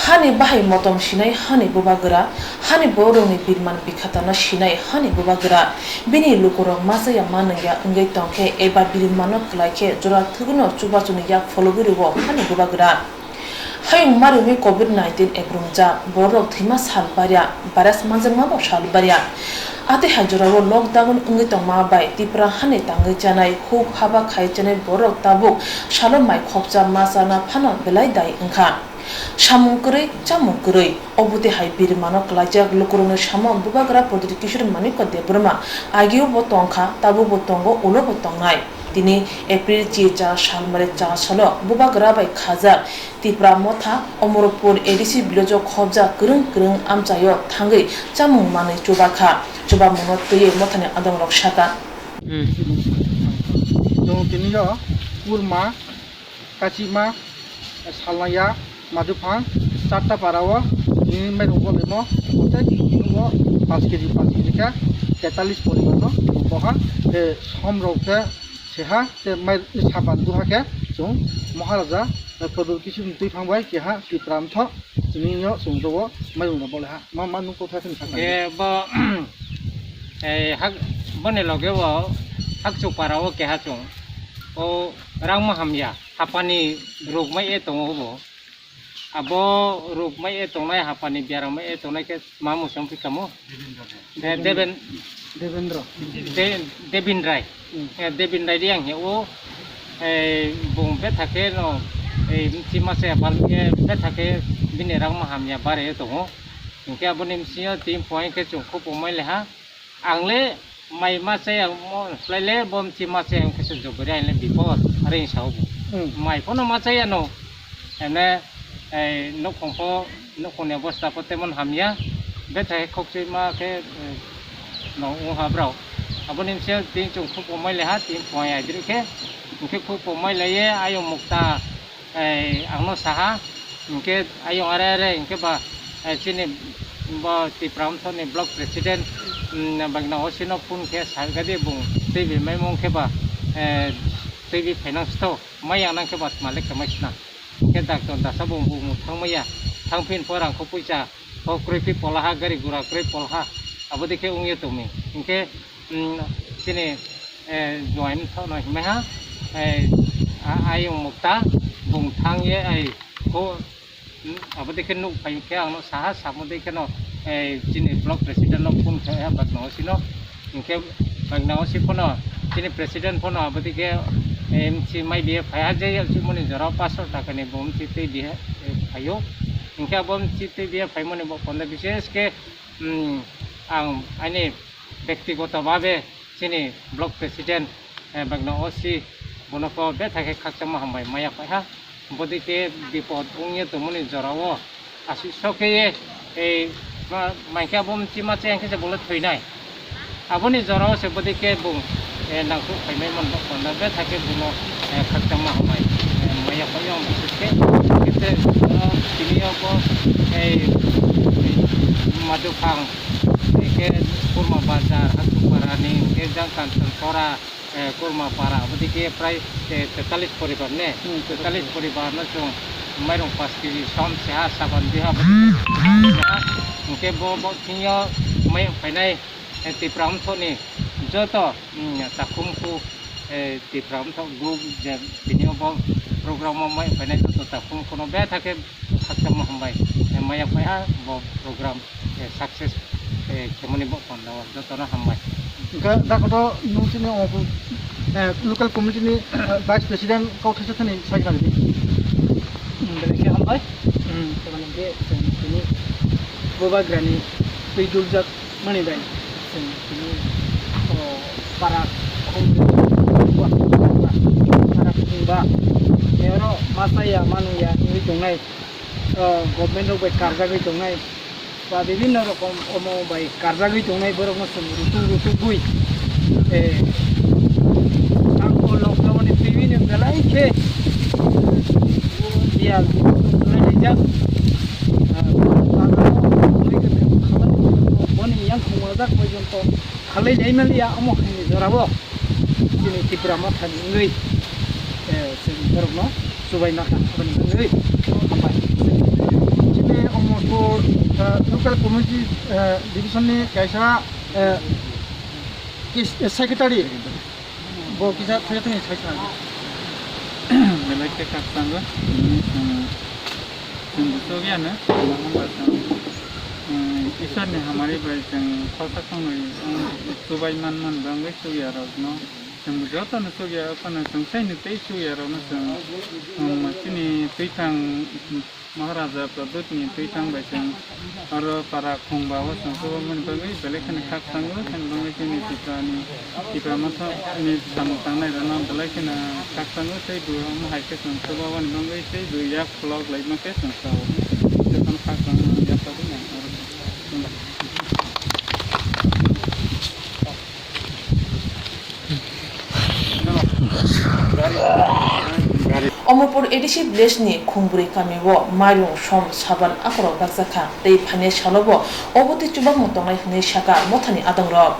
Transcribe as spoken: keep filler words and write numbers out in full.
Hani bahai motom sinai hani bubagra, hani borokni birman bikhatano sinai hani bubagra. Bini lukurok masa ya manwngya wngwi tongkhe eba birmano kwlaikhe jora thwgwino chubachuni yak phologwi rwo hani bubagra. Hayung mariwi covid nineteen ebrumjak, borok thwima sal barya, virus manjakmabo sal barya. Atwi hai jorao lockdown wngwi tongma bai Tipra hani tangwi chanai, huk haba khai chanai borok tabuk salo mai khopsa ma chana phano belai dai wngkha. Samung kwrwi, chamung kwrwi, obo twi hai birmano kwlaijak lukurokni samung bubagra Pradyut Kishore Manikya Debbarma agio bo tongkha, tabukbo tongo, ulo bo tongnai. Tini April chi cha salmari cha salo bubagra bai khajak Tipra Motha Omorpur A D C village o khopjak kwrwng kwrwng amchaio thangwi chamung manwi chubakha. Chubamungno twiwi mothani adongrok sakha. Chwng tini o kurma, kachima, salmaya, maduphang, charta para o tini mairum bo lemo, tei tini o panch kg, panch kg khe tetalis poribar no boha, tei som rok khe seha, tei mai saban duha khe chwng Maharaja Pradyut Kishore ni twiphang bai keha Tipra Motha tini o chwng jogo mairum no bo leha. Ma, ma nung kotha thani sakha. Ke bo, eh, hak, boni loge bo Hakchuk para o keha chwng. O rang ma hamya, hapani ruk mai e tongo bo. Abo ruk mai e tongnai, hapani biaram mai e tongnai khe ma muchung pi kamo? De-, Deben-, Devendra. De-, Debin Rai. Hmm. Eh, Debin Rai di ang he o, eh, bung betha khe no, eh, chima se bal, eh, betha khe bini rang ma hamya bare tongo. Hinkhe aboni bisingo tin point khe chwng khupumai leha. Ang le mai ma chaya mo, khlai le bo mchi ma chaya, ang khe se jobori ang le bipod, are sa o bo. Hmm. Mai phono ma chaya no. Ene, eh, nokhong pho, nokhong ni obostha pho temon hamya. Betha khe khokchoi ma khe, eh, no ung ha brao. Aboni bisingo tin chwng khupumai leha, tin point aidri khe. Hinkhe khupumai laiye, ayung mukta, eh, ang no saha, hinkhe ayung are are hinkhe ba, eh, chini bo Tipra Motha ni block president, mm, bagna O C no phone khe sa gadi bung twi bi mai mung khe ba, eh, twi bi phainang sto, mai yang nang khe ba malik khe mai sna. Hinkhe doctor dasa bung bung thang maya, thang phin pho rang kho puisa, kho kroi phi pola ha, gari gura kroi pola ha, abo dikhe wng ye tong mi. Hinkhe, mm, chini, eh, join thokno himai ha, eh, a-, ayung mukta bung thang ye, ai, ko, mm, abo dikhe nuk phai khe ang no saha, samo dikhe no, eh, chini block president no phone khe ha, bagna O C no, hinkhe bagna O C phono, chini president phono abo dikhe, eh, mchi mai biye phai ha, je moni jora paso taka ni bo mchi twi biye, eh, phaio, hinkhe abo mchi twi biye phaimoni bo konda bishesh khe, mm, ang ani bektigoto babe chini block president, eh, bagna O C, bono pho betha khe khakchangma hambai maya phai ha. Bodi khe bipod wng ye tongmani jora o aswk sok khe ye, eh, ma-, mai khe abo mchi ma chaya khe se bo le thwinai. Aboni jora o se bodi khe bung, eh, nangkuk phaimai man bo konda betha khe bono, eh, khakchangma hambai, eh, maya phai yong bishesh khe. Khe te, eh, tini o bo, eh, Maduphang, eh, khe Kurma Bazar, Hakchukpara ni, khe jang Kanchanpara, eh, Kurma Para, abo dikhe prai, eh, tetalis poribar ne? Hmm, tetalis poribar no chwng mairung paanch kg som seha, saban duha, abo dikhe seha. Hinkhe bo, bo thwngyo mai phainai, eh, Tipra Motha ni joto, mm, takhum khu, eh, Tipra Motha group je tini o bo program o mai phainai joto takhum khu no betha khe khakchangma hambai, eh, maya phai ha bo program, eh, success, eh, khemani bo panda o jotono hambai. Hwnkhe dakhoto nung chini omo, eh, local committee ni, eh, vice president kok thaisa thani sai khna rwdi. Hmm, belai khe hambai. Hmm. Tamani hwnkhe chwng tini bubagrani twi duljak mani bai chwng tini, o, para khum-, para khumba, oro masa ya, manu ya wngwi tongnai, o, government rok bai karjagwi tongnai, ba bibinno rokom omo bai karjagwi tongnai, borokno chwng rutuk rutugwi, eh, ang o lockdown ni twini belai khe biyal belai rijak, ah, boni yang khumajak porjonto khalai lai maliya, omo hai ni jorao chini Tipra Mothani wngwi, eh, chwng borokno chubaima kha, aboni bagwi hambai. Chini Community, eh, division ni kaisa, eh, kis-, eh, secretary bo kisa thaya thani sai sa. Belai khe khakchangwi, chwng, chwng buchuk ya no, tamo wngkha chwng, eh, Isor ni hamari bai chwng khosa khongnwi, eh, chubai man man bangwi chukya rok no, chwng joto no chukya phano chwng sai ni tei chukya rok no chwng, um, chini twi thang, Maharaja Pradyut ni twi thang bai chwng oro para khungba o chwng chuba mani bagwi belai kheno khakchangwi, kheno bagwi chini Tipra ni, Tipra Motha ni samung tangnai rok no belai kheno khakchangwi tei bo omo hai khe chwng chuba mani bagwi tei bo yak khulok lai ma khe chwng sao. Tei kheno khakchangwi yak tongwi nang oro. Omorpur A D C village ni Khungbrwi kami o mairung som saban akorok bakjakha tei phainai salo bo obo twi chubamung tongnai hwnwi sakha mothani adongrok.